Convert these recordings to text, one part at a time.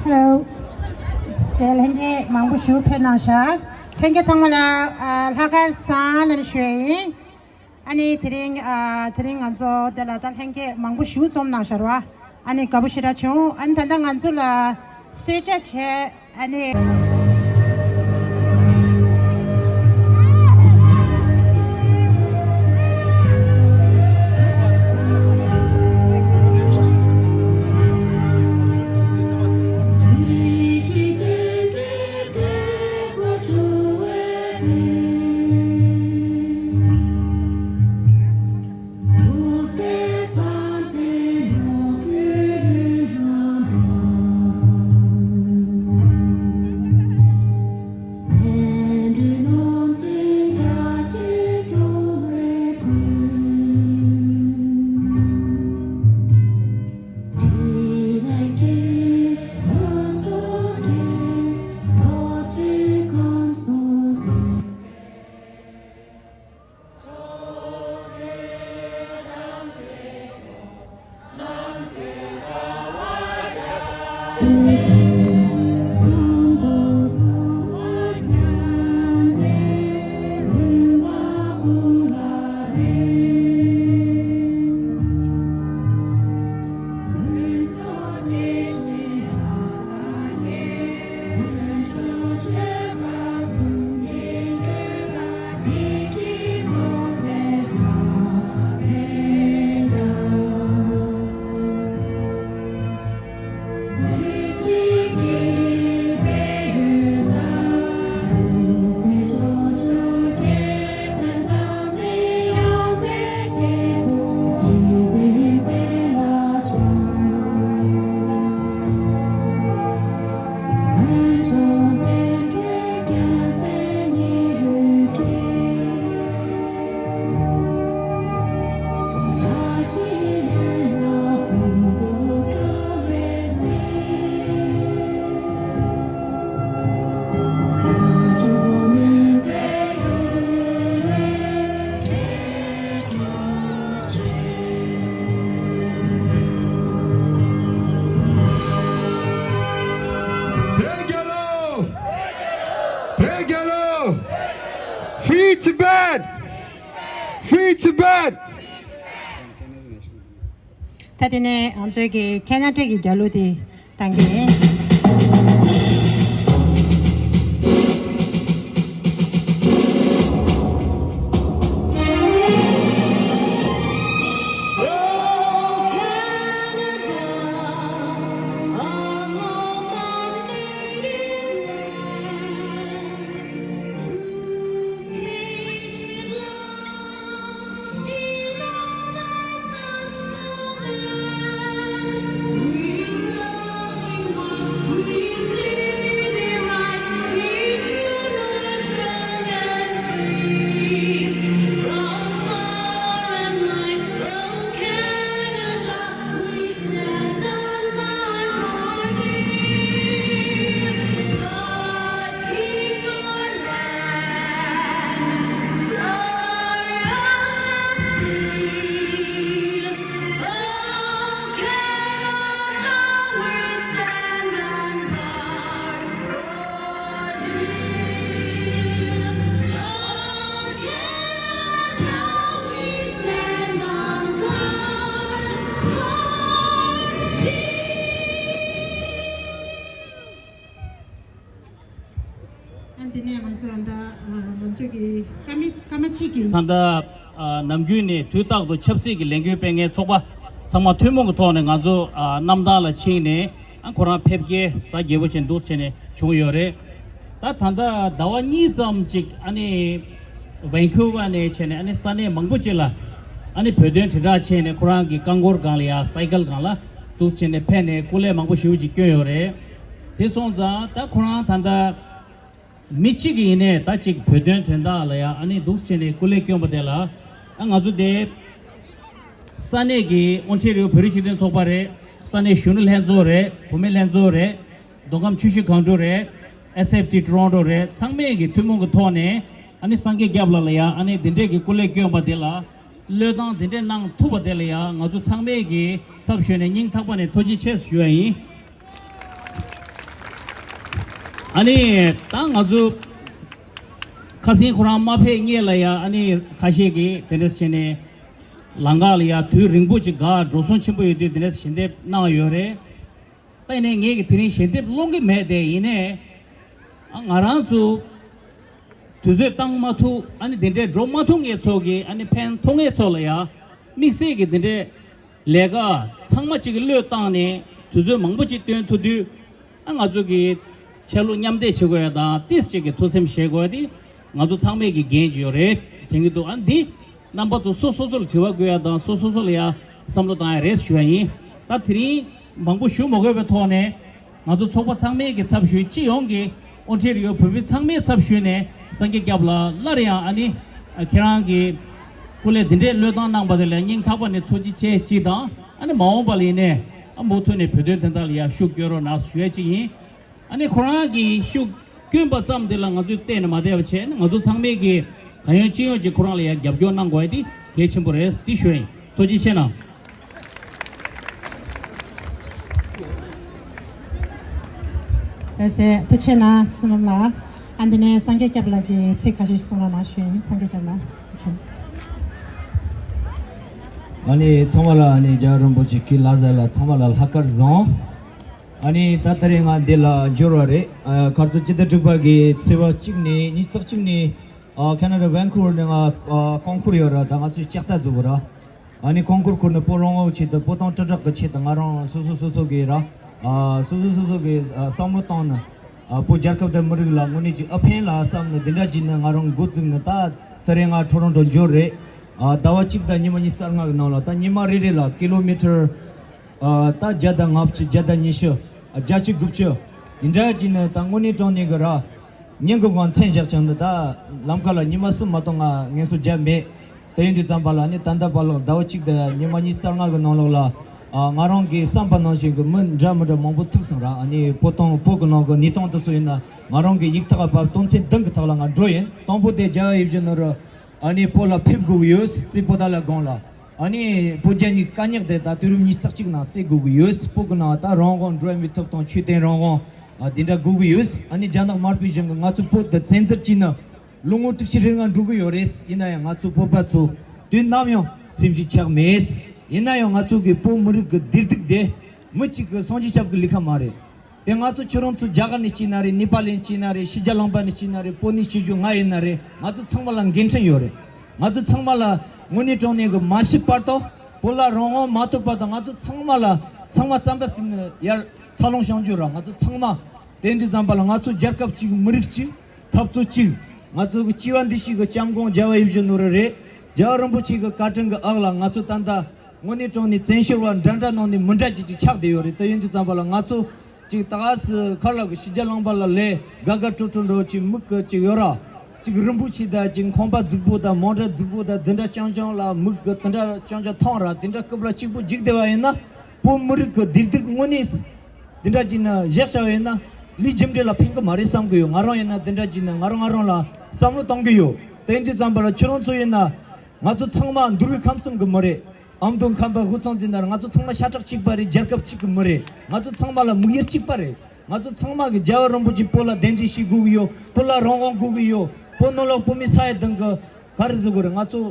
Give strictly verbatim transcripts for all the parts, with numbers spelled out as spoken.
Hello. དེ་ལྷན་རྒྱས་མང་པོ་ཞིག་ཕེབས་གནང་ཤག་ལྷན་རྒྱས་ཚང་མ་ལ་ཨ་ལྷག་དཀར་བཟང་ལ་ཞུ་ཡ་ཡིན། ཨ་ནི་དེ་རིང་ཨ་དེ་རིང་ང་ཚོ་དེ་ལ་ད་ལྷན་རྒྱས་མང་པོ་ཞིག་འཛོམས་གནང་ཤག་ར། ཨ་ནི་དགའ་པོ་ཞེ་དྲག་བྱུང་། ཨ་ནི་ད་ལྟ་ང་ཚོ་ལ་གསོལ་ཇ་བྱས། ཨ་ནི། བོད་རྒྱལ་ལོ། བོད་རྒྱལ་ལོ། Free Tibet! Free Tibet! ད་དེ་ནས་ང་ཚོའི་གི་ཁེ་ན་ཌ་གི་རྒྱལ་གླུ་དེ་གཏང་གི་ཡིན། ཨ་འདི་ནས་ང་ཚོ་ད་ང་ཚོ་གི་ཀ་མི་ཀ་མ་ཅི་གི་ད་ལྟ་ནམ་རྒྱུན་ནས་དུས་རྟག་ཏུ་ཆབ་སྲིད་ཀྱི་ལས་འགུལ་སྤེལ་མཁན་ཚོགས་པ་ཚང་མ་ཐུན་མོང་གི་ཐོག་ནས་ང་ཚོ་གནམ་ཐང་ལ་ཕྱིན་ནས་ཨ་ཁོ་རང་ཕེབས་སྐྱེལ་གཟའ་རྒྱལ་པོ་ཆེན་འདུག་བྱས་ནས་བྱུང་ཡོད་རེད། ད་ད་ལྟ་ཟླ་བ་གཉིས་ཙམ་ཅིག་ཨ་ནི་ཝན་ཁུ་ཝར་ནས་བྱས་ནས་ཨ་ནི་ས་གནས་མང་པོ་ཅིག་ལ་ཨ་ནི་བོད་དོན་དྲིལ་བསྒྲགས་བྱས་ནས་ཁོ་རང་གི་རྐང་འཁོར་སྒང་ལ་ཡ་སའི་ཀལ་སྒང་ལ་འདུག་བྱས་ནས་ཕེབས་ནས་སྐུ་ལས་མང་པོ་ཞེ་པོ་ཅིག་བསྐྱོན་ཡོད་རེད། དེ་སོང་ཙང་ད་ཁོ་རང་ད་ལྟ་མི་གཅིག་གིས་ཡིན་ནའི་ད་ཅིག་བོད་དོན་དོན་དག་ལ་ཡ་ཨ་ནི་འདུག་བྱས་ནས་སྐུ་ལས་བསྐྱོན་པ་དེ་ལ་ཨ་ང་ཚོ་དེ་ས་གནས་ཀྱི་ཨོན་ཊེ་རི་ཡོ་བོད་རིགས་སྤྱི་མཐུན་ཚོགས་པ་རེད། ས་གནས་གཞོན་ནུ་ལྷན་ཚོགས་རེད། བུད་མེད་ལྷན་ཚོགས་རེད། མདོ་ཁམས་ཆུ་བཞི་སྒང་དྲུག་རེད། ཨེས་ཨེཕ་ཊི་ཊོ་རོན་ཊོ་རེད། ཚང་མས་ཀྱི་ཐུན་མོང་གི་ཐོག་ནས་ཨ་ནི་སངས་རྒྱས་སྐྱབས་ལགས་ལ་ཡ་ཨ་ནི་འདི་འདྲས་ཀྱི་སྐུ་ལས་བསྐྱོན་པ་དེ་ལ་བློས་བཏང་འདི་འདྲས་གནང་ཐུབ་པ་དེ་ལ་ཡ་ང་ཚོ་ཚང་མས་ཀྱི་ཚབ་ཞུས་ནས་སྙིང་ཐག་པ་ནས་ཐུགས་རྗེ་ཆེ་ཞུ་ཡ་ཡིན། ཨ་ནི་ད་ང་ཚོ་ཁ་སང་ཁོ་རང་མ་ཕེབས་སྔོན་ལ་ཡ། ཨ་ནི་ཁ་ཤས་ཀྱིས་དེ་འདྲ་བྱས་ནས་ལམ་ཁ་ལ་ཡ་དུས་རིང་པོ་ཅིག་འགོར། འགྲོ་སོང་ཆེན་པོ་ཡོད་དུས་དེ་འདྲ་ཞལ་འདེབས་གནང་ཡོད་རེད། ད་ཡིན་ནའི་ངས་ཀྱི་དེ་རིང་ཞལ་འདེབས་སློང་གི་མེད་དེ། ཡིན་ནའི་ཨ་ང་རང་ཚོ་དུས་ཚོད་བཏང་མ་ཐུབ། ཨ་ནི་དེ་འདྲའི་འགྲོ་མ་ཐུབ་མཁན་ཚོ་གི། ཨ་ནི་ཕན་ཐོགས་མཁན་ཚོ་ལ་ཡ་དམིགས་བསལ་གྱི་དེ་འདྲའི་ལས་ཀ་ཚང་མ་གཅིག་གི་བློས་བཏང་ནས་དུས་ཚོད་མང་པོ་ཅིག་བཏོན་ཐུབ་དུས། ཨ་ང་ཚོ་གི་ཆ་ལུགས་མཉམ་འདེགས་བྱེད་དགོས་ཡ་དང་། ཏོག་ཙམ་ཅིག་གི་ཐུགས་སེམས་བཞེས་དགོས་ཡ་དེ་ང་ཚོ་ཚང་མས་ཀྱི་འགན་ཅིག་ཡོད་རེད་དྲན་གྱི་འདུག་ཨ་འདི་རྣམ་པ་ཚོ་སོ་སོ་སོ་ལ་དྲི་བ་བཀོད་ཡ་དང་། སོ་སོ་སོ་ལ་ཡ་བསམ་བློ་བཏང་ཡ་རེད་ཞུ་ཡ་ཡིན། ད་དེ་རིང་མང་པོ་ཞུ་མ་དགོས་པའི་ཐོག་ནས། ང་ཚོ་ཚོགས་པ་ཚང་མའི་གི་ཚབ་ཞུས། སྤྱི་ཡོངས་ཀྱི་ཨོན་ཊེ་རི་ཡོ་བོད་མི་ཚང་མའི་ཚབ་ཞུས་ནས་སངས་རྒྱས་སྐྱབས་ལགས་སླར་ཡང་ཨ་ནི་ཁྱེད་རང་གི་སྐུ་ལས་འདི་འདྲའི་བློས་བཏང་གནང་པ་དེ་ལ་སྙིང་ཐག་པ་ནས་ཐུགས་རྗེ་ཆེ་གཅིག་དང་། ཨ་ནི་མ་འོངས་པ་ལ་ཡིན་ནའི་ཨ་མུ་མཐུད་ནས་བོད་དོན་དོན་དག་ལ་ཡ་ཤུགས་བསྐྱོན་རོགས་གནང་ཞུ་ཡ་གཅིག་ཡིན། ཨ་ནི་ཁོ་རང་གིས་ཤུགས་བསྐྱོན་པ་ཙམ་དེ་ལ་ང་ཚོས་བལྟས་ནས་མ་བསྡད་པ་བྱས་ནས། ང་ཚོ་ཚང་མས་ཀྱི་གང་ཡོང་ཅི་ཡོང་ཅིག་ཁོ་རང་ལ་ཡ་རྒྱབ་སྐྱོར་གནང་དགོས་ཡ་དེ་གལ་ཆེན་པོ་རེད། དེ་ཞུ་ཡ་ཡིན། ཐུགས་རྗེ་ཆེ་གནང་། ལགས་སོ། ཐུགས་རྗེ་ཆེ་གནང་། བསོད་ནམས་ལགས། ཨ་འདི་ནས་སངས་རྒྱས་སྐྱབས་ལགས་ཀྱིས་ཚིག་ཁ་ཤས་ཤིག་གསུང་རོགས་གནང་ཞུ་ཡ་ཡིན། སངས་རྒྱས་སྐྱབས་ལགས། ཐུགས་རྗེ་ཆེ། ཨ་ནི་ཚང་མ་ལ། ཨ་ནི་རྒྱལ་བ་རིན་པོ་ཆེ་གི་བཀའ་སློབ་ལ་ཚང་མ་ལ་ལྷག་དཀར་བཟང་། ཨ་ནི་ད་ད་རེས་ང་འདི་ལ་འབྱོར་བ་རེད། ཨ་ཁ་རྩང་སྤྱི་ཟླ་དྲུག་པ་གི་ཚེས་པ་གཅིག་ནས། ཉི་ཤུ་རྩ་གཅིག་ནས། ཨ་ཁ་ན་ཌ་ཝན་ཁུ་ཝར་ནས་ང་ཨ་རྐང་འཁོར་ཡོད་ར། ད་ང་ཚོས་ལྕགས་རྟ་འཛུགས་ར། ཨ་ནི་རྐང་འཁོར་འཁོར་ནས་བོད་རང་དབང་ཆེད་དུ། བོད་དོན་དྲིལ་བསྒྲགས་ཀྱི་ཆེད་དུ། ང་རང་སོ་སོ་སོ་སོ་གི་ར། ཨ་སོ་སོ་སོ་སོ་གི་ཨ་བསམ་བློ་བཏང་ནས། ཨ་བོད་རྒྱལ་ཁབ་དང་མི་རིགས་ལ་དངོས་གནས་ཀྱི་ཨ་ཕན་ལ་བསམ་ནས་འདི་འདྲ་བྱས་ནས་ང་རང་འགོ་བཙུགས་ནས། ད་ད་རེས་ང་ཊོ་རོན་ཊོ་འབྱོར་རེད། ཨ་ཟླ་བ་གཅིག་དང་ཉི་མ་ཉི་ཤུ་རྩ་ལྔ་གི་ནང་ལ། ད་ཉི་མ་རེ་རེ་ལ་ཀི་ལོ་མི་ཊར་ཨ་ད་བརྒྱ་དང་ལྔ་བཅུ། བརྒྱ་དང་ཉི་ཤུ། ཨ་བརྒྱད་ཅུ། དགུ་བཅུ། འདི་འདྲ་བྱས་ནས་ད་དངོས་གནས་དྲང་གནས་ཀྱི་ར། ཉིན་གུང་གང་མཚན་བཞག་ཀྱང་ནི་ད་ལམ་ཁ་ལ་ཉི་མ་གསུམ་མ་གཏོགས་ང་ངལ་གསོ་བརྒྱབ་མེད། དེ་ཡིན་དུས་ཙམ་པ་ལ་ནི་ད་ལྟ་བར་ལོ་ཟླ་བ་གཅིག་དང་ཉི་མ་ཉི་ཤུ་རྩ་ལྔ་གི་ནང་ལོགས་ལ། ཨ་ང་རང་གིས་བསམ་པ་ནང་བཞིན་གྱི་མི་འདྲ་མི་འདྲ་མང་པོ་ཐུག་སོང་ར། ཨ་ནི་བོད་དོན། བོད་ཀྱི་ནང་གི་གནས་སྟངས་དེ་ཚོ་ཡིན་ན། ང་རང་གིས་ཡིག་ཐོག་ཕབ། དོན་ཚན་བདུན་གྱི་ཐོག་ལ་ང་འགྲོ་ཡིན། དང་པོ་དེ་རྒྱལ་བ་ཡིད་བཞིན་ནོར་བུ་ཨ་ནི་བོད་ལ་ཕེབས་དགོས་ཀྱི་ཡོད། རྩེ་པོ་ཏ་ལ་དགོན་ལ། ཨ་ནི་བོད་རྒྱ་གཉིས་ཀྱི་དཀའ་རྙོག་དེ་ད་དུས་རབས་ཉི་ཤུ་རྩ་གཅིག་ནང་སེལ་དགོས་ཀྱི་ཡོད། བོད་ཀྱི་ནང་ད་རང་དབང་འགྲོ་བ་མིའི་ཐོབ་ཐང་། ཆོས་དད་རང་དབང་། ཨ་དེ་འདྲ་དགོས་ཀྱི་ཡོད། ཨ་ནི་རྒྱ་ནག་དམར་པོའི་གཞུང་གིས་ང་ཚོ་བོད་དེ་བཙན་འཛུལ་བྱས་ནས་ལོ་ངོ་དྲུག་ཅུ་རེ་ལྔ་འགྲོ་གི་ཡོད་རེད། ཡིན་ན་ཡང་ང་ཚོ་བོད་པ་ཚོ་དུས་ནམ་ཡང་སེམས་ཤུགས་ཆག་མེད། ཡིན་ན་ཡང་ང་ཚོ་གི་བོད་མི་རིགས་ཀྱི་བདེ་སྡུག་དེ་མི་གཅིག་གི་སངས་རྒྱས་སྐྱབས་ཀྱི་ལས་ཀ་མ་རེད། དེ་ང་ཚོ་ཁྱོད་རང་ཚོ་རྒྱ་གར་ནས་སྐྱེས་ན་རེད། ནེ་པཱལ་ནས་སྐྱེས་ན་རེད། ཕྱི་རྒྱལ་ལུང་པ་ནས་སྐྱེས་ན་རེད། བོད་ནས་སྐྱེས་རྒྱུ་ང་ཡིན་ན་རེད། ང་ཚོ་ཚང་མ་ལ་འགན་འཁྲི་ཡོད་རེད། ང་ཚོ་ཚང་མ་ལ་དངོས་གནས་དྲང་གནས་ཀྱི་མ་ཤི་བར་དུ། བོད་ལ་རང་དབང་མ་ཐོབ་བར་དུ་ང་ཚོ་ཚང་མ་ལ། ཚང་མ་རྩམ་པ་ཟོས་ནས་ཡར་འཚར་ལོངས་བྱུང་རྒྱུ་རེད། ང་ཚོ་ཚང་མ། དེ་དུས་ཙམ་པ་ལ་ང་ཚོ་རྒྱལ་ཁབ་གཅིག། མི་རིགས་གཅིག། འཐབ་རྩོད་གཅིག། ང་ཚོ་གི་སྐྱེ་བ་འདི་ཕྱི་གི་སྐྱབས་མགོན་རྒྱལ་བ་ཡིད་བཞིན་ནོར་བུ་རེད། རྒྱལ་བ་རིན་པོ་ཆེ་གི་བཀའ་དྲིན་གྱི་འོག་ལ་ང་ཚོ་ད་ལྟ་དངོས་གནས་དྲང་གནས་བཙན་བྱོལ་བ་འདྲ་འདྲ་ནང་ནས་མི་འདྲ་ཅིག་ཅིག་ཆགས་བསྡད་ཡོད་རེད། དེ་ཡིན་དུས་ཙམ་པ་ལ་ང་ཚོ་ཅིག་ད་ག་སེ་ཁ་ལག་གི་ཕྱི་རྒྱལ་ལུང་པ་ལ་ལས་དགའ་དགའ་སྤྲོ་སྤྲོ་འདྲ་བོ་ཅིག་མིག་གི་ཅིག་ཡོད་ར། ཅིག་རིན་པོ་ཆེ་དང་ཅིག་ཁང་པ་རྫིག་པོ་དང་མོ་ཊ་རྫིག་པོ་དང་དེ་འདྲ་རྐྱང་རྐྱང་ལ་མིག་གི་དེ་འདྲ་རྐྱང་རྐྱང་མཐོང་ར། དེ་འདྲ་སྐབས་ལ་གཅིག་པུ་འཇིག་བསྡད་པ་ཡིན་ན། བོད་མི་རིགས་ཀྱི་བདེ་སྡུག་དངོས་གནས་དེ་འདྲ་ཅིག་ནས་བཞག་བཞག་པ་ཡིན་ན། ལས་རྒྱུ་འབྲས་ལ་ཕན་གྱི་མ་རེད་བསམ་གྱི་ཡོད། ང་རང་ཡིན་ན་དེ་འདྲ་ཅིག་ནས་ང་རང་ང་རང་ལ་བསམ་བློ་གཏོང་གི་ཡོད། དེ་ཡིན་དུས་ཙམ་པ་ལ་ཁྱོད་རང་ཚོ་ཡིན་ན། ང་ཚོ་ཚང་མ་འདུལ་བའི་ཁམས་གསུམ་གྱི་མི་རེད། ཨ་མདོ་ཁམས་པ་དབུས་གཙང་འཛིན་ན་རེད། ང་ཚོ་ཚང་མ་ཤ་ཁྲག་གཅིག་པ་རེད། རྒྱལ་ཁབ་གཅིག་གི་མི་རེད། ང་ཚོ་ཚང་མ་ལ་དམིགས་ཡུལ་གཅིག་པ་རེད། ང་ཚོ་ཚང་མ་གི་རྒྱལ་བ་རིན་པོ་ཆེ་བོད་ལ་གདན་འདྲེན་བྱེད་དགོས་ཀྱི་ཡོད། བོད་ལ་རང་དབང་དགོས་ཀྱི་ཡོད། བོད་ནང་ལོགས་བོད་མི་ས་ཡ་བདུན་གི་ག་རེ་ཟེར་དགོས་རེད། ང་ཚོ་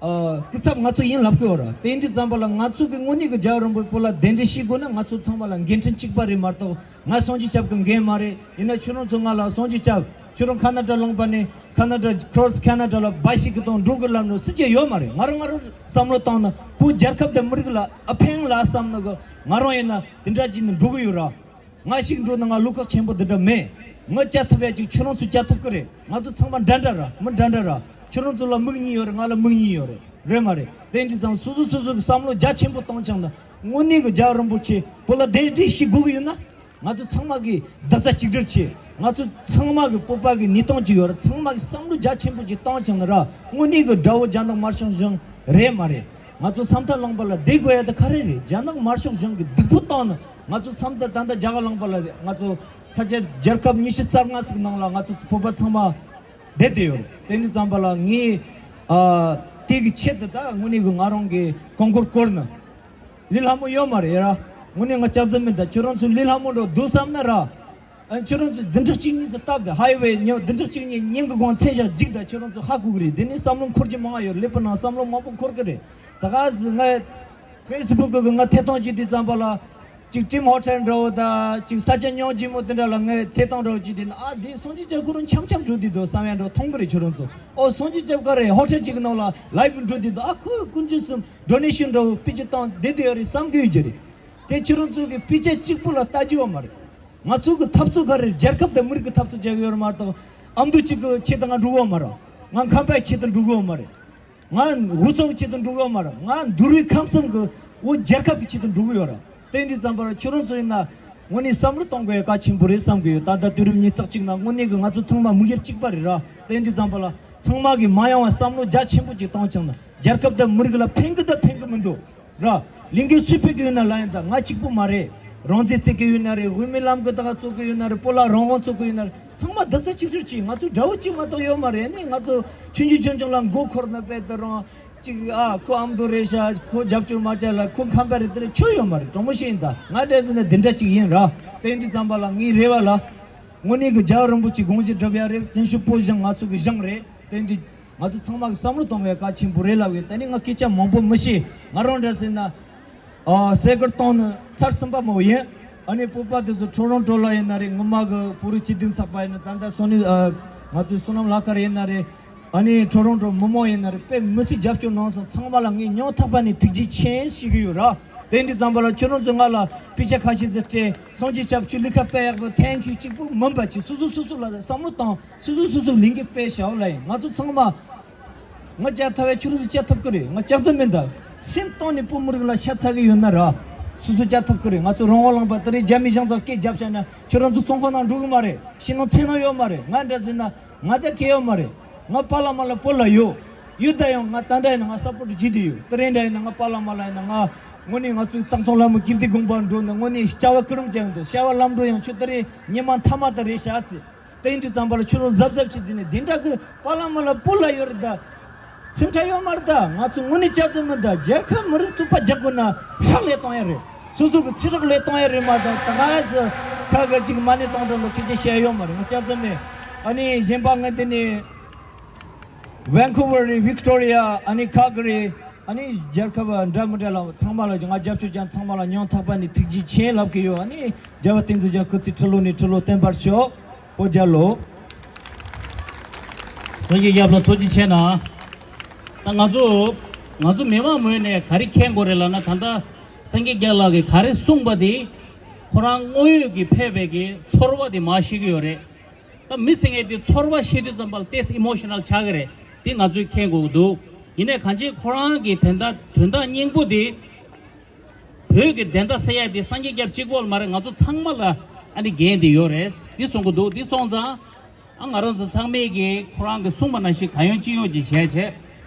ཨ་སྐུ་ཚབ་ང་ཚོ་ཡིན་ལབ་ཀྱི་ཡོད་ར། དེ་ཡིན་དུས་ཙམ་པ་ལ་ང་ཚོ་གི་དངོས་གནས་ཀྱི་རྒྱལ་བ་རིན་པོ་ཆེ་བོད་ལ་གདན་འདྲེན་བྱེད་དགོས་ན། ང་ཚོ་ཚང་མ་ལ་འགན་འཁྲི་གཅིག་པ་རེད་མ་གཏོགས། ང་སངས་རྒྱས་སྐྱབས་ཀྱི་འགན་མ་རེད། ཡིན་ན་ཁྱོད་རང་ཚོ་ང་ལ་སངས་རྒྱས་སྐྱབས། ཁྱོད་རང་ཁ་ན་ཌ་ལུང་པ་ནས་ཁ་ན་ཌ་ཁྲོ་སི་ཁ་ན་ཌ་ལ་འབའ་ཞིག་གི་དང་འགྲོ་གི་ལབ་ནོ་སྲིད་ཀྱི་ཡོད་མ་རེད། ང་རང་ང་རང་བསམ་བློ་བཏང་ན་བོད་རྒྱལ་ཁབ་དང་མི་རིགས་ལ་ཨ་ཕན་ལ་བསམ་ནོ་གི་ང་རང་ཡིན་ན་དེ་འདྲ་ཅིག་ནས་འགྲོ་གི་ཡོད་ར། ང་ཞིག་འགྲོ་ན་ང་བློ་ཁོག་ཆེན་པོ་འདི་འདྲ་མེད། ང་བཅའ་ཐུབ་ཡ་ཅིག་ཁྱོད་རང་ཚོ་བཅའ་ཐུབ་ཀྱི་རེད། ང་ཚོ་ཚང་མ་འདྲ་འདྲ་ར། མི་འདྲ་འདྲ་ར། ཁྱོད་རང་ཚོ་ལ་མིག་གཉིས་ཡོད་རེད། ང་ལ་མིག་གཉིས་ཡོད་རེད། རེད་མ་རེད། དེ་འདི་ཙམ་སོ་སོ་སོ་སོ་གི་བསམ་བློ་རྒྱ་ཆེན་པོ་བཏང་ཆང་ན། དངོས་གནས་གི་རྒྱལ་བ་རིན་པོ་ཆེ་བོད་ལ་གདན་འདྲེན་ཞིག་དགོས་གི་ཡོད་ན། ང་ཚོ་ཚང་མ་གི་བརྡ་རྩ་གཅིག་སྒྲིལ་བྱེད། ང་ཚོ་ཚང་མ་གི་བོད་པ་གི་གནས་སྟངས་གཅིག་ཡོད་རེད། ཚང་མ་གི་བསམ་བློ་རྒྱ་ཆེན་པོ་ཅིག་བཏང་ཆང་ན་ར། དངོས་གནས་གི་དགྲ་བོ་རྒྱ་ནག་དམར་ཤོག་གཞུང་རེད་མ་རེད། ང་ཚོ་ས་མཐའ་ལུང་པ་ལ་བསྡད་དགོས་ཡ་དེ་ག་རེ་རེད། རྒྱ་ནག་དམར་ཤོག་གཞུང་གི་སྡུག་པོ་བཏང་ན། ང་ཚོ་ས་མཐའ་ད་ལྟ་རྒྱ་གར་ལུང་པ་ལ་ང་ཚོ་ས་ཆ་རྒྱལ་ཁབ་ཉི་ཤུ་རྩ་ལྔ་ཟིག་ནང་ལ་ང་ཚོ་བོད་པ་ཚང་མ་བསྡད་དེ་ཡོད་རེད། དེ་འདི་ཙམ་པ་ལ་ངས་ཨ་དེ་གི་ཆེད་དུ་ད་དངོས་གནས་གི་ང་རང་གི་རྐང་འཁོར་བསྐོར་ནས་ལས་སླ་མོ་ཡོད་མ་རེད་ར། དངོས་གནས་ང་ལྕགས་རྩི་མི་འདྲ། ཁྱོད་རང་ཚོ་ལས་སླ་མོ་འགྲོ་འདུག་བསམ་ན་ར། ཨ། ཁྱོད་རང་ཚོ་བདུན་ཕྲག་གཅིག་གཉིས་སུ་སྟབས་བདེ། ཧའི་ཝེ་ཉོ། བདུན་ཕྲག་གཅིག་གཉིས་ཉིན་གྱི་གུང་ཚད་བཞག་འཇིག་ད། ཁྱོད་རང་ཚོ་ཧ་གོ་གི་རེད། འདི་ནས་བསམ་བློ་འཁོར་གྱི་མང་ང་ཡོད། ཀླད་པ་ནང་བསམ་བློ་མང་པོ་འཁོར་གི་རེད། ད་ག་ཟི་ང་ཕེ་སི་བུག་གི་ང་ཐད་གཏོང་བྱེད་དུས་ཙམ་པ་ལ། གཅིག་ཀྲིམ་ཧོ་ཊེལ་འདྲ་བོ་དང་། གཅིག་ས་ཆ་ཉོ་ཆེན་མོ་དེ་འདྲ་ལ་ངས་ཐད་གཏོང་འདྲ་བོ་བྱེད་དུས་ན། ཨ། འདི་སངས་རྒྱས་སྐྱབས་ཁོ་རང་འཆམ་འཆམ་འགྲོ་དུས་དོ་བསམ་ཡ་འདྲ་བོ་མཐོང་གི་རེད། ཁྱོད་རང་ཚོ། ཨོ། སངས་རྒྱས་སྐྱབས་ག་རེ་ཧོ་ཊེལ་གཅིག་གི་ནང་ལ་ལའིབ་འགྲོ་དུས་དོ། ཨ། ཁོ་ཀུན་སྤྱོད་གསུམ་ཌོ་ནེ་ཤན་འདྲ་བོ་དཔེ་ཆ་བཏང་བསྡད་དེ་ཡོད་རེད་བསམ་གི་ཡོད་ཀྱི་རེད། དེ་ཁྱོད་རང་ཚོ་གི་དཔེ་ཆ་གཅིག་པུ་ལ་ལྟ་རྒྱུ་ཡོད་མ་རེད། ང་ཚོ་གི་འཐབ་རྩོད་ག་རེ་རེད། རྒྱལ་ཁབ་དང་མི་རིགས་ཀྱི་འཐབ་རྩོད་བྱེད་ཀྱི་ཡོད་རེད་མ་གཏོགས། ཨ་མདོ་གཅིག་གི་ཆེད་དུ་ང་འགྲོ་གི་ཡོད་མ་རེད། ང་ཁམས་པའི་ཆེད་དུ་འགྲོ་གི་ཡོད་མ་རེད། ང་འུ་ཚོ་གི་ཆེད་དུ་འགྲོ་གི་ཡོད་མ་རེད། ང་འདུལ་བའི་ཁམས་གསུམ་གྱི་འུ་རྒྱལ་ཁབ་ཀྱི་ཆེད་དུ་འགྲོ་གི་ཡོད་རེད། དེ་ཡིན་དུས་ཙམ་པར་ཁྱོད་རང་ཚོ་ཡིན་ན་དངོས་གནས་བསམ་བློ་གཏོང་དགོས་ཡ་གལ་ཆེན་པོ་རེད་བསམ་གི་ཡོད། ད་ལྟ་དུས་རབས་ཉི་ཤུ་རྩ་གཅིག་ནང་དངོས་གནས་ཀྱི་ང་ཚོ་ཚང་མ་མིག་ཡར་གཅིག་པ་རེད་ར། དེ་ཡིན་དུས་ཙམ་པ་ལ་ཚང་མ་གིས་མ་ཡོང་བ་བསམ་བློ་རྒྱ་ཆེན་པོ་ཅིག་བཏང་བྱུང་ན། རྒྱལ་ཁབ་དང་མི་རིགས་ལ་ཕན་གི་དང་ཕན་གི་མི་འདུག་ར། ལས་འགན་སུས་ཕུད་ཀྱི་ཡོད་ན་ལབ་ཡིན། ད་ང་གཅིག་པུ་མ་རེད། རང་བཙན་རྩོད་ཀྱི་ཡོད་ན་རེད། དབུ་མའི་ལམ་གི་ད་ག་རྩོད་ཀྱི་ཡོད་ན་རེད། སྤོ་ལགས་རང་དབང་རྩོད་ཀྱི་ཡོད་ན་རེད། ཚང་མ་རྡ་ས་གཅིག་སྒྲིལ་གྱིས། ང་ཚོ་དགྲ་བོ་གཅིག་མ་གཏོགས་ཡོད་མ་རེད། ཨ་ནི་ང་ཚོ་ཆུང་ཆུང་ཆུང་ཆུང་ལ་མགོ་འཁོར་ན་དཔེ་ད་རང་གཅིག་ཨ། ཁོ་ཨ་མདོ་རེད་ཤག་ཁོ་རྒྱབ་སྐྱོར་མ་བྱས་ལ། ཁོ་ཁམས་པ་རེད། དེ་རེད། ཆོ་ཡོད་མ་རེད། དྲང་མོ་བཤད་ཡིན། ད་ང་འདྲ་ཟེར་ན་འདི་འདྲ་གཅིག་ཡིན་ར། དེ་ཡིན་དུས་ཙམ་པ་ལ་ངའི་རེ་བ་ལ། དངོས་གནས་ཀྱི་རྒྱལ་བ་རིན་པོ་ཆེ་དགོངས་གཞི་སྒྲུབ་ཡ་རེད། བཙན་བྱོལ་བོད་གཞུང་ང་ཚོ་གི་གཞུང་རེད། དེ་ཡིན་དུས་ང་ཚོ་ཚང་མ་གི་བསམ་བློ་གཏོང་བའི་གལ་ཆེན་པོ་རེད་ལབ་ཡོད། ད་ནི་ང་སྐད་ཆ་མང་པོ་མི་བཤད། ང་རང་འདྲ་ཟེར་ན། ཨ། སེ་གོལ་གཏོང་ནི་ཚར་གསུམ་པ་མོ་ཡིན། ཨ་ནི་བོད་པ་དེ་ཚོ་ཊོ་རོན་ཊོ་ལ་ཡིན་ན་རེད། ངོ་མ་གི་བོད་རིགས་སྤྱི་མཐུན་ཚོགས་པ་ཡིན་ན། ད་ལྟ་སོ་ནི། ཨ། ང་ཚོའི་བསོད་ནམས་ལྷ་དཀར་ཡིན་ན་རེད། ཨ་ནི་ཊོ་རོན་ཊོ་མི་མང་ཡིན་ན་རེད། དཔེ་མི་སྲིད་རྒྱབ་སྐྱོར་གནང་སོང་། ཚང་མ་ལ་ངས་སྙིང་ཐག་པ་ནས་ཐུགས་རྗེ་ཆེ་ཞུ་གི་ཡོད་ར། དེ་ཡིན་དུས་ཙམ་པ་ལ་ཁྱོད་རང་ཚོ་ང་ལ་དཔེ་ཆ་ཁ་ཤས་ཤིག་སྤྲད། སངས་རྒྱས་སྐྱབས་ཁྱོད་ལས་ཀ་དཔེ་ཡག་པོ། ཐེང་ཁྱུ་གཅིག་པུ་མིན་པ་ཅིག་སོ་སོ་སོ་སོ་ལ་བསམ་བློ་བཏང་། སོ་སོ་སོ་སོ་ལས་འགན་དཔེ་བཞག་ལ་ཡིན། ང་ཚོ་ཚང་མ། ང་བཅའ་ཐུབ་པས་ཁྱོད་རང་ཚོ་བཅའ་ཐུབ་ཀྱི་རེད། ང་བཅའ་རྩིས་མེད། ད་སེམས་གཏིང་ནས་བོད་མི་རིགས་ལ་ཤ་ཚ་གི་ཡོད་ན་ར། སོ་སོ་བཅའ་ཐུབ་ཀྱི་རེད། ང་ཚོ་རང་དབང་ལུང་པ་དེ་རིང་རྒྱ་མི་གཞུང་ཚོ་སྐད་རྒྱབ་བཞག་ན་ཁྱོད་རང་ཚོ་བཙོན་ཁང་ནང་འགྲོ་གི་མ་རེད། ཕྱི་ནང་འཚོ་སྣང་ཡོད་མ་རེད། ང་འདྲ་ཟེར་ན་ང་ད་གལ་ཡོད་མ་རེད། ང་པཱ་ལགས་མ་ལགས་བོད་ལ་ཡོད། ཡོད་ད་ཡང་ང་ད་འདྲ་ཡིན་ན་ང་སབ་པོར་ཊི་བྱེད་དེ་ཡོད། དེ་རིང་འདྲ་ཡིན་ན་ང་པཱ་ལགས་མ་ལགས་ཡིན་ན། ང་དངོས་གནས་ང་ཚོའི་སྟག་ཚང་ལྷ་མོ་ཀིརྟི་དགོན་པར་འགྲོ་ནས་དངོས་གནས་སྐྱ་བ་སྐུ་རིམ་བྱས་འདུག་སྐྱ་བ་ལམ་འགྲོ་ཡང་ཁྱོད་དེ་རིང་ཉི་མ་མཐའ་མ་ད་རེད་ཤག་ཟེར། དེ་ཡིན་དུས་ཙམ་པ་ལ་ཁྱོད་རང་གཟབ་གཟབ་བྱེད་ཟེར་ནས། འདི་འདྲ་གི་པཱ་ལགས་མ་ལགས་བོད་ལ་ཡོད་རེད་ད། སེམས་ཁྲལ་ཡོད་མ་རེད་ད། ང་ཚོ་དངོས་གནས་བཅའ་རྩིས་མི་འདུག་རྒྱལ་ཁབ་མི་རིགས་གཅིག་པ་རྒྱག་དགོས་ན་སྲོག་བློས་གཏོང་ཡ་རེད། སོ་སོ་གི་ཚེ་སྲོག་བློས་གཏོང་ཡ་རེད་མ་གཏོགས། ད་ག་ཟེ་ཁ་གི་ཅིག་མ་ཎི་གཏོང་གྲབས་ལ་སྐད་ཆ་བཤད་ཡ་ཡོད་མ་རེད། ང་བཅའ་རྩིས་མེད། ཨ་ནི་གཞན་པ་ངས་དེ་ནས་ཝན་ཀུ་ཝར་རེད། ཝིག་ཊོ་རི་ཡ། ཨ་ནི་ཁལ་ག་རི། ཨ་ནི་རྒྱལ་ཁབ་འདྲ་མི་འདྲ་ལ་ཚང་མ་ལ་ང་རྒྱབ་སྐྱོར་ཀྱང་། ཚང་མ་ལ་སྙིང་ཐག་པ་ནས་ཐུགས་རྗེ་ཆེ་ལབ་ཀྱི་ཡོད། ཨ་ནི་རྒྱལ་བ་བསྟན་འཛིན་རྒྱ་མཚོ་སྐུ་ཚེ་ཁྲི་ལོ་ནས་ཁྲི་ལོ་བརྟན་པར་ཤོག་བོད་རྒྱལ་ལོ། སངས་རྒྱས་སྐྱབས་ལ་ཐུགས་རྗེ་ཆེ་གནང་། ད་ང་ཚོ་ང་ཚོ་མི་མང་ངོས་ནས་ག་རེ་མཁྱེན་དགོས་རེད་ལབ་ན། ད་ལྟ་སངས་རྒྱས་སྐྱབས་ལགས་ཀྱིས་ག་རེ་གསུངས་པ་དེ་ཁོ་རང་དངོས་ཡོད་ཀྱི་ཕེབས་པའི་གི་ཚོར་བ་དེ་མར་བཤད་ཀྱི་ཡོད་རེད། ད་མི་ཟེར་མཁན་དེ་ཚོར་བ་བཤད་དུས་ཙམ་པ་ལ་ཏོག་ཙམ་ཨི་མོ་ཤི་ནལ་ཆགས་ཀྱི་རེད། དེ་ང་ཚོས་མཁྱེན་དགོས་ཀྱི་འདུག་ཡིན་ནའི་གང་ཅི་ཁོ་རང་གི་དོན་དག་དོན་དག་སྙིང་པོ་དེ། བོད་ཀྱི་བདེན་མཐའ་གསལ་ཡ་དེ་སངས་རྒྱས་སྐྱབས་གཅིག་པོ་ལ་མ་རེད། ང་ཚོ་ཚང་མ་ལ་ཨ་ནི་འགན་དེ་ཡོད་རེད། དེ་གསུང་གི་འདུག་དེ་སོང་ཙང་ཨ་ང་རང་ཚོ་ཚང་མས་ཀྱིས་ཁོ་རང་གིས་གསུངས་པ་ནང་བཞིན་གང་ཡོང་ཅི་ཡོང་ཅིག་བྱས་བྱས།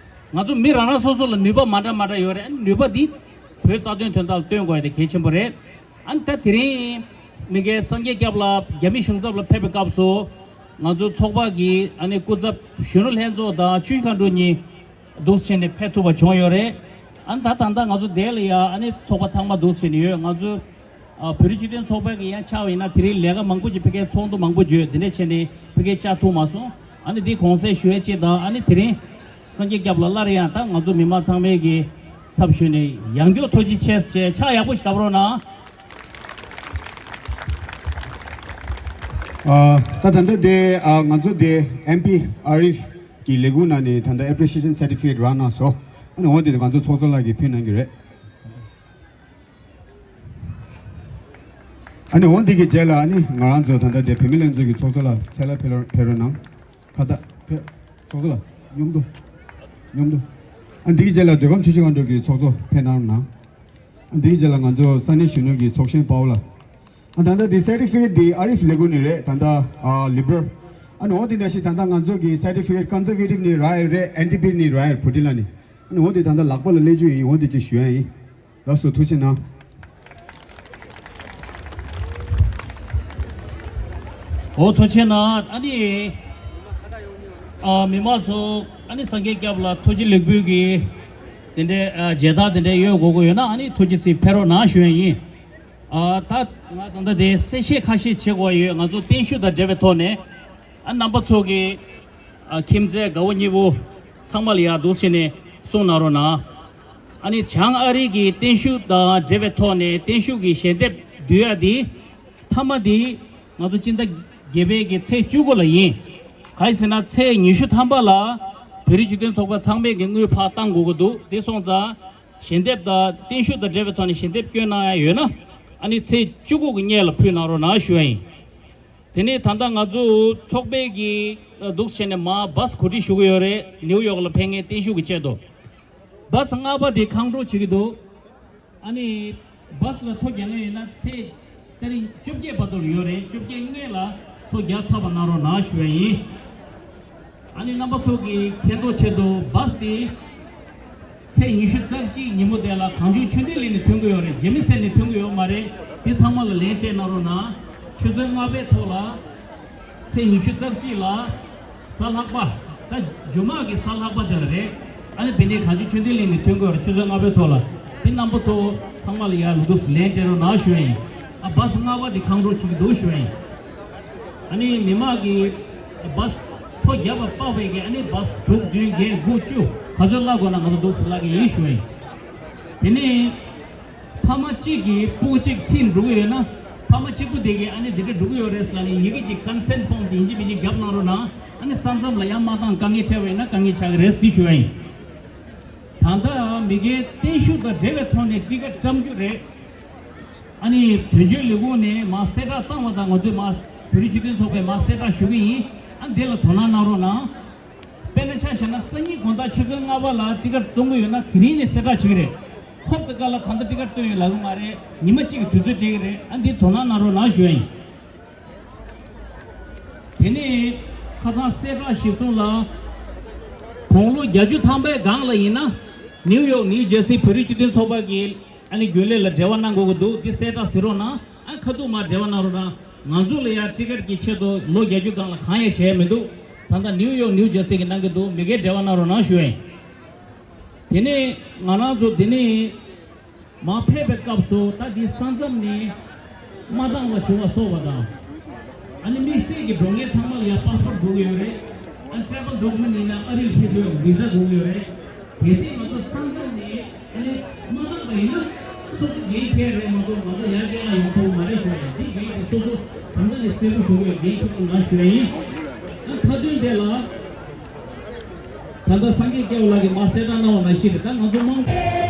ང་ཚོ་མི་རང་རང་སོ་སོ་ལ་ནུས་པ་མ་འདྲ་མ་འདྲ་ཡོད་རེད། ཨ་ནི་ནུས་པ་འདི་བོད་རྩ་དོན་དོན་དག་ལ་སྟོན་དགོས་ཡ་དེ་གལ་ཆེན་པོ་རེད། ཨ་ནི་ད་དེ་རིང་མི་སྒེར་སངས་རྒྱས་སྐྱབས་ལགས། རྒྱ་མི་གཞུང་ཚབ་ལ་ཕེབས་པའི་སྐབས་སུ་ང་ཚོ་ཚོགས་པ་གི་ཨ་ནི་སྐུ་ཚབ་གཞོན་ནུ་ལྷན་ཚོགས་དང་ཆུ་བཞི་སྒང་དྲུག་གཉིས་འདུག་སེ་བྱས་ནས་ཕེབས་ཐུབ་པ་བྱུང་ཡོད་རེད། ཨ་ནི་ད་ད་ལྟ་ང་ཚོ་འདས་ལ་ཡ་ཨ་ནི་ཚོགས་པ་ཚང་མ་འདུག་སེ་བྱས་ནས་ཡོད། ང་ཚོ་ཨ་བོད་རིགས་སྤྱི་མཐུན་ཚོགས་པ་གི་ཡང་ཆ་བ་ཡིན་ན། དེ་རིང་ལས་ཀ་མང་པོ་ཅིག་ཕ་གིར་ཚོགས་འདུ་མང་པོ་བརྗོད། དེ་འདྲ་བྱས་ནས་ཕ་གིར་བཅར་ཐུབ་མ་སོང་། ཨ་ནི་འདི་དགོངས་སེལ་ཞུ་ཡ་ཅིག་དང་། ཨ་ནི་དེ་རིང་སངས་རྒྱས་སྐྱབས་ལགས་སླར་ཡང་ད་ང་ཚོ་མི་མང་ཚང་མའི་གི་ཚབ་ཞུས་ནས་ཡང་བསྐྱར་ཐུགས་རྗེ་ཆེ་ཞེས་ཕྱག་ཡག་པོ་ཞིག་བརྡབ་རོགས་གནང་། ཨ། ད་ད་ལྟ་དེ། ཨ། ང་ཚོ་དེ་ཨེམ་པི་ཨ་རིཕ་གི་ལས་ཁུངས་ནང་ནས་ད་ལྟ་ཨེ་པི་རི་ཤི་ཡེ་ཤན་སར་ཊི་ཕི་ཀེ་ཊི་རག་གནང་སོང་། ཨ་ནི་འོ་དེ་ང་ཚོ་ཚོགས་གཙོ་ལགས་ཀྱིས་ཕུལ་གནང་གི་རེད། ཨ་ནི་འོ་འདི་གི་རྗེས་ལ་ཨ་ནི་ང་རང་ཚོ་ད་ལྟ་དེ་བུད་མེད་ལྷན་ཚོགས་ཀྱི་ཚོགས་གཙོ་ལགས་ཚེ་ལྷ་ཕེབས་རོགས་ཕེབས་རོགས་གནང་། ཁ་བརྡ་ཕེབས། ཚོགས་གཙོ་ལགས་མཉམ་དུ། མཉམ་དུ། ཨ་འདི་གི་རྗེས་ལ་མདོ་ཁམས་ཆུ་བཞི་སྒང་དྲུག་གི་ཚོགས་གཙོ་ཕེབས་གནང་རོགས་གནང་། ཨ་འདི་གི་རྗེས་ལ་ང་ཚོ་ས་གནས་གཞོན་ནུ་གི་ཚོགས་གཞོན་པའོ་ལགས། ཨ་ད་ལྟ་འདི་སར་ཊི་ཕི་ཀེ་ཊི་འདི་ཨ་རིཕ་ལས་ཁུངས་ནས་རེད། ད་ལྟ་ཨ་ལི་བྷ་རལ། ཨ་ནི་འོ་དེ་འདྲ་ཞིག་ད་ལྟ་ང་ཚོ་གི་སར་ཊི་ཕི་ཀེ་ཊི་ཀོན་སར་ཝེ་ཊིབ་ནས་རག་ཡོད་རེད། ཨེན་ཌི་པི་ནས་རག་ཡོད་རེད། བུ་ཏི་ལ་ནས། ཨ་ནི་འོ་དེ་ད་ལྟ་ལག་པ་ལ་སླེབས་རྒྱུ་ཡིན། འོ་དེ་ཅིག་ཞུ་ཡ་ཡིན། ལགས་སོ། ཐུགས་རྗེ་གནང་། འོ་ཐུགས་རྗེ་གནང་། ཨ་ནི་ཨ་མི་མང་ཚོ་ཨ་ནི་སངས་རྒྱས་སྐྱབས་ལ་ཐུགས་རྗེ་ལེགས་འབུལ་གྱི་དེ་འདྲའི་ཨ་མཇལ་དར་དེ་འདྲའི་ཡོད་དགོས་ཀྱི་ཡོད་ན། ཨ་ནི་ཐུགས་རྗེ་གཟིགས་ཕེབས་རོགས་གནང་ཞུ་ཡ་ཡིན། ཨ་ད་ང་ད་ལྟ་དེ་གསལ་བཤད་ཁ་ཤས་བྱེད་དགོས་ཡོད། ང་ཚོ་བརྟན་བཞུགས་དང་འབྲེལ་བའི་ཐོག་ནས་ཨ་རྣམ་པ་ཚོ་གི་ཨ་ཁྱིམ་མཚེས་དགའ་བོ་ཉེ་བོ་ཚང་མ་ལ་ཡག་འདུག་བྱས་ནས་གསུང་གནང་རོགས་གནང་། ཨ་ནི་བྱང་ཨ་རི་གི་བརྟན་བཞུགས་དང་འབྲེལ་བའི་ཐོག་ནས་བརྟན་བཞུགས་ཀྱི་ཞལ་འདེབས་བསྡུ་ཡ་དེ་མཐའ་མ་དེ་ང་ཚོ་སྤྱི་ཟླ་བརྒྱད་པའི་གི་ཚེས་བཅུ་དགུ་ལ་ཡིན། ག་རེ་ཟེར་ན་ཚེས་ཉི་ཤུ་ཐམ་པ་ལ་བོད་རིགས་སྤྱི་མཐུན་ཚོགས་པ་ཚང་མས་ཀྱི་དངུལ་ཕར་བཏང་དགོས་ཀྱི་འདུག་དེ་སོང་ཙང་ཞལ་འདེབས་དང་བརྟན་བཞུགས་དང་འབྲེལ་བའི་ཐོག་ནས་ཞལ་འདེབས་བསྐྱོན་གནང་ཡ་ཡོད་ན་ཨ་ནི་ཚེས་བཅུ་དགུ་གི་སྔོན་ལ་ཕུལ་གནང་རོགས་གནང་ཞུ་ཡ་ཡིན། དེ་ནས་ད་ལྟ་ང་ཚོ་ཚོགས་པའི་གི་འདུག་བྱས་ནས་མར་བཱས་གོ་སྒྲིག་ཞུ་གི་ཡོད་རེད། ནིའུ་ཡོག་ལ་ཕེབས་མཁན་བརྟན་བཞུགས་ཀྱི་ཆེད་དུ། བཱས་ལྔ་པ་དེ་ཁང་སྒྲོག་བྱེད་ཀྱི་འདུག་ཨ་ནི་བཱས་ལ་ཐོ་རྒྱག་མཁན་ཡོད་ན་ཚེས་ཏ་རིག་བཅོ་བརྒྱད་བར་དུ་ཡོད་རེད། བཅོ་བརྒྱད་སྔོན་ལ་ཐོ་རྒྱག་ཚར་བ་གནང་རོགས་གནང་ཞུ་བ་ཡིན། ཨ་ནི་རྣམ་པ་ཚོ་གི་མཁྱེན་རྟོགས་ཆེད་དུ་བཱས་དེ་ཚེས་ཉི་ཤུ་རྩ་གཅིག་ཉིན་མོ་དེ་ལ་གངས་ལྗོངས་ཆོས་ལྡན་གླིང་ནས་ཐོན་གི་ཡོད་རེད། རྒྱ་མི་སེར་ནས་ཐོན་གི་ཡོད་མ་རེད། དེ་ཚང་མ་ལ་ལན་སྤྲད་གནང་རོགས་གནང་། ཆུ་ཚོད་ལྔ་པའི་ཐོག་ལ་ཚེས་ཉི་ཤུ་རྩ་གཅིག་ལ་གཟའ་ལྷག་པ། ད་ཇུ་མ་གི་གཟའ་ལྷག་པ་དེ་ལ་རེད། ཨ་ནི་དེ་ནས་གངས་ལྗོངས་ཆོས་ལྡན་གླིང་ནས་ཐོན་དགོས་རེད། ཆུ་ཚོད་ལྔ་པའི་ཐོག་ལ། དེ་རྣམ་པ་ཚོ་ཚང་མ་ལ་ཡར་ལོ་དུས་ལན་སྤྲད་རོགས་གནང་ཞུ་ཡ་ཡིན། ཨ་བཱས་ལྔ་པ་དེ་ཁང་སྒྲོག་བྱེད་ཀྱི་འདུག་ཞུ་ཡ་ཡིན། ཨ་ནི་མི་མང་གིས་བཱས་ཐོ་རྒྱབ་པ་དཔག་པའི་གི་ཨ་ནི་བཱས་དྲུག་བདུན་བརྒྱད་དགུ་བཅུ་ག་ཚོད་གླ་དགོས་ན་ང་ཚོ་འདུག་སེ་གླ་གི་ཡིན་ཞུ་ཡ་ཡིན། དེ་ནས་ཕ་མ་གཅིག་གིས་སྤུ་གུ་གཅིག་ཁྲིད་འགྲོ་གི་ཡོད་ན་ཕ་མ་གཅིག་པུ་དེ་གིས་ཨ་ནི་དེ་འདྲ་འགྲོ་གི་ཡོད་རེད་ཟེར་ལབ་ནས་ཡི་གེ་གཅིག་ཀོན་སེན་ཕོམ་དེ་ཡིན་གཅིག་མིན་གཅིག་རྒྱབ་གནང་རོགས་གནང་། ཨ་ནི་ས་མཚམས་ལ་ཡང་མ་བཏང་དཀའ་ངལ་འཕྲད་པ་ཡིན་ན་དཀའ་ངལ་ཆགས་ཀྱི་རེད་དེ་ཞུ་ཡ་ཡིན། ད་ལྟ་མི་སྒེར་བརྟན་བཞུགས་དང་འབྲེལ་བའི་ཐོག་ནས་ཊི་ཀེ་ཊི་བཀྲམ་རྒྱུ་རེད། ཨ་ནི་དོན་གཅོད་ལས་ཁུངས་ནས་མར་གསལ་བསྒྲགས་བཏང་བ་དང་ང་ཚོས་མར་བོད་རིགས་སྤྱི་མཐུན་ཚོགས་པས་མར་གསལ་བསྒྲགས་ཞུ་གི་ཡིན། ཨ་འདི་ལ་དོ་སྣང་གནང་རོགས་གནང་། དཔེར་ན་ཆ་བཞག་ན་སང་ཉིན་དགོང་དག་ཆུ་ཚོད་ལྔ་པ་ལ་ཊི་ཀེ་ཊི་བཙོང་གི་ཡོད་ན་དེ་རིང་ནས་གསལ་བསྒྲགས་བྱེད་ཀྱི་རེད། ཧོབ་ཏེ་ཀ་ལ་ད་ལྟ་ཊི་ཀེ་ཊི་བཏོན་ཡོད་ལབ་གི་མ་རེད། ཉི་མ་གཅིག་གི་དུས་ཚོད་སྤྲད་ཀྱི་རེད། ཨ་འདི་དོ་སྣང་གནང་རོགས་གནང་ཞུ་ཡ་ཡིན། དེ་ནས་ཁ་སང་གསལ་བསྒྲགས་གཞིར་བཟུང་ལ། དགུང་ལོ་བརྒྱད་ཅུ་ཐམ་པའི་སྒང་ལ་ཡིན་ན། ནིའུ་ཡོག་ནིའུ་ཇར་སི་བོད་རིགས་སྤྱི་མཐུན་ཚོགས་པ་གི་ཨ་ནི་རྒྱུན་ལས་ལ་འབྲེལ་བ་གནང་དགོས་ཀྱི་འདུག་འདི་གསལ་བསྒྲགས་གཟིགས་རོགས་གནང་། ཨ་ཁ་ཐུག་མར་འབྲེལ་བ་གནང་རོགས་གནང་། ང་ཚོ་ལ་ཡང་ཊི་ཀེ་ཊི་གི་ཆེད་དུ་ལོ་བརྒྱད་ཅུ་སྒང་ལ་གང་ཡང་བཞེས་མི་འདུག་ད་ལྟ་ནིའུ་ཡོག་ནིའུ་ཇར་སི་གི་གནང་གི་འདུག་མི་སྒེར་འབྲེལ་བ་གནང་རོགས་གནང་ཞུ་ཡ་ཡིན། དེ་ནས་ང་རང་ཚོ་འདི་ནས་མར་ཕེབས་པའི་སྐབས་སུ་ད་འདི་ས་མཚམས་ནས་མ་འདང་བ་བྱུང་བ་སོགས་པ་དང་། ཨ་ནི་དམིགས་བསལ་གྱི་འགྲོ་མཁན་ཚང་མ་ལ་ཡང་པཱ་སི་པོར་ཊི་དགོས་ཀྱི་ཡོད་རེད། ཨ་ནི་ཊེ་རེ་བལ་ཌོ་ཀུ་མེན་ཊི་ཡིན་ན་ཨ་རིར་ཕེབས་ཆོག་ཡ་བི་ཟ་དགོས་ཀྱི་ཡོད་རེད། གལ་སྲིད་ང་ཚོ་ས་མཚམས་ནས་ཨ་ནི་མ་འདང་བ་ཡིན་ན་སོ་སོ་འགན་འཁྱེར་རེད་མ་གཏོགས་ང་ཚོ་ཡར་བསྐྱལ་ཡང་ཡོང་ཐུབ་མ་རེད་ཞུ་ཡ་ཡིན། འདི་འགན་དེ་སོ་སོ་ད་ལྟ་ནས་གསལ་པོ་ཞུ་དགོས་འགན་འཁྱེར་དགོས་ན་ཞུ་ཡ་ཡིན། ཨ་མཐའ་དོན་དེ་ལ། ད་ལྟ་སངས་རྒྱས་སྐྱབས་ལགས་ཀྱིས་མར་གསལ་བསྒྲགས་གནང་བ་ནང་བཞིན་རེད། ད་ང་ཚོ་དམངས།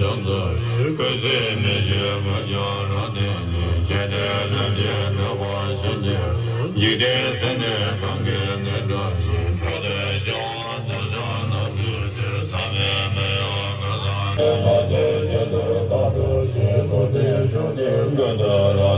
ཚོགས་འཛིན་ཀུན་གཟིགས་མི་ཤེས་པ་རྒྱང་རིང་བསྟན་ཅིང་། ཆེ་འདོད་ལྷུན་གྱིས་གྲུབ་པར་ཤེས་ཀྱི། འཇིག་རྟེན་སེམས་ནི་གང་གིས་ནི་གྲུབ་ཅིང་། འཕྲོ་འདི་སྐྱེ་བོ་ཐམས་ཅད་ནི་བསམ་པའི་མི་ཡུལ་གྱི་ས་ནི་མ་ཚད་ཆེད་དུ་བདག་ཏུ་བྱས། ཚོགས་འདི་མཆོག་ནི་ཀུན་ཏུ་རེ་